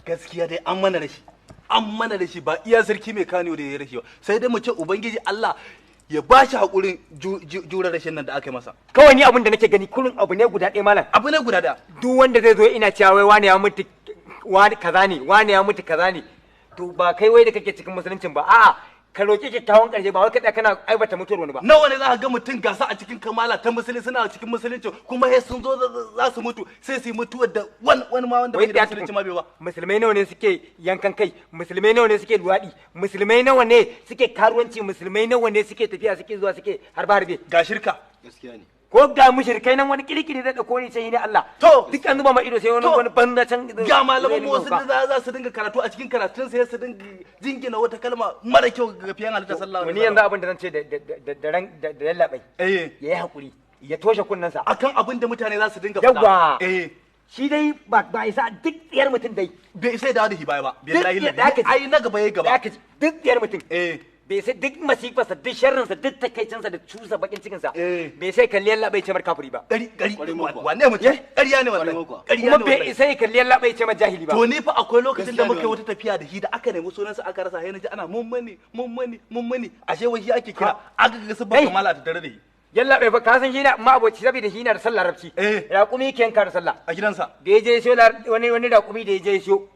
Gaskiya dai an mana rashi, an mana rashi. Ba iya sarki mai kano da ya rashi ba, sai dai mu ce Ubangiji Allah ya ba shi haƙurin jure rashin nan da aka yi masa. Kawai ni abin da nake gani kullum abu ne guda ɗaya, malam. Abu ne guda ɗaya. Duk wanda zai zo ina cewa wai wani ya mutu, wani kaza ne, wani ya mutu kaza ne, to ba kai wai da kake cikin musuluncin ba. A'a, ka roƙi kyakkyawan ƙarshe, ba wai ka tsaya kana aibata mutuwar wani ba. Nawa ne za ka ga mutum gasa a cikin kamala ta musulunci, suna cikin musulunci, kuma sai sun zo za su mutu sai su yi mutuwar da wani ma wanda Wai bai da tsaya musulunci tukun. ma bai ba. Musulmai nawa ne suke yankan kai? Musulmai nawa ne suke luwaɗi? Musulmai nawa ne suke karuwanci? Musulmai nawa ne suke tafiya, suke zuwa, suke harbe harbe? Ga shirka. Gaskiya ne. Ko ga mushrikai nan, wani kirkiri zai dauko ni sai ne Allah. To. Duk an zuba ma ido, sai wani To. wani banza can. Ga malaman mu wasu da za su dinga karatu, a cikin karatun sai su dinga jingina wata kalma mara kyau ga fiyan halitta sallallahu Ni alaihi yanzu abin da zan ce da ran da yallaɓai, ya yi hakuri, ya toshe kunnensa akan abin da mutane za su dinga faɗa. Yawwa. Shi dai ba isa duk tsiyar mutum dai. Bai sai dawo da shi baya ba, billahi Duk lazi. da Ai na gaba yayi gaba. Da aka ji, duk tsiyar mutum, bai sai duk masifarsa, duk sharrinsa, duk takaicinsa da cusa bakin cikinsa, bai sai kalli yallaɓai ce mar kafiri ba. Ƙari ƙari. Ƙwarai ma kuwa. Wane mutum? Ƙarya ne wallahi. Ƙwarai ma kuwa. Ƙarya Kuma ne bai wallahi. sai kalli yallaɓai ce mar jahili ba. To, ni fa akwai lokacin da Gaskiya ne muka yi wannan. wata tafiya da shi da aka nemi sunansa aka rasa, sai na ji ana "Mummuni, Mummuni, Mummuni", ashe wai shi ake kira. Aka ga su ba Hey. kamala ta tare da shi. Yallaɓai fa, ka san shi na ma aboci, saboda shi na da sallah larabci. Raƙumi ke yanka da sallah. A gidansa. Da ya je siyo wani raƙumi da ya je siyo.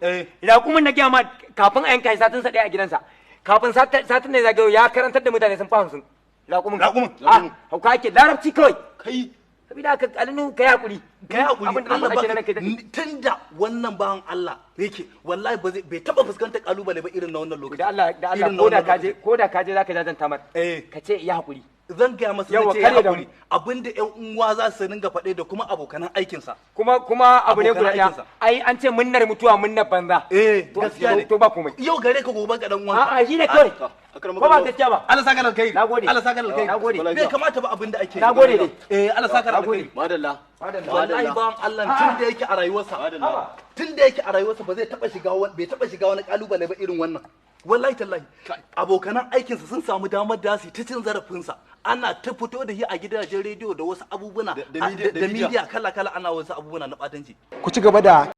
Raƙumin na gaya ma, kafin a yanka shi satin sa ɗaya a gidansa. Kafin satin da ya zagayo, ya karantar da mutane sun fi 50. Raƙumin. Raƙumin? Ah, hauka ake larabci kawai. Kai. Saboda haka, alinu, kai hakuri. Kai hakuri. Abin da Allah zan faɗa kenan, kai baka tunda wannan bawan Allah yake, wallahi ba zai bai taba fuskantar kalubale ba irin na wannan lokaci. Da Allah, da Allah, Irin na ko da wannan ka je lokaci. ko da ka je zaka jajanta mar. Ka ce ya hakuri. Zan gaya masa, Yawa, zan ce ya kar ya damu. hakuri, abinda ƴan uwa za su ringa faɗe da kuma abokanan aikinsa. Kuma abu ne Abokan guda ɗaya. aikinsa. Ai an ce munnar mutuwa munnar banza. Eh, To, gaskiya ne. To, ba komai. Yau gare ka, gobe ga dan uwanka. A'a, shi ne kawai. Akram Ko ba kallah. gaskiya ba? Allah saka alkhairi. Nagode. Allah saka alkhairi. Nagode. Bai kamata ba abin da ake yi. Nagode dai. Eh, Allah saka Nagode. alkhairi. Madalla. Wallahi bawan Allah, tun da yake a rayuwarsa, Madalla. tun da yake a rayuwarsa, ba zai taba shiga wani, bai taba shiga wani kalubale ba irin wannan. Wallahi tallahi, abokanan aikinsa sun samu damar da su yi ta cin zarafinsa, ana ta fito da shi a gidajen rediyo da wasu abubuwa Da da media. media kala kala, ana wasu abubuwa na batanci. Ku ci gaba da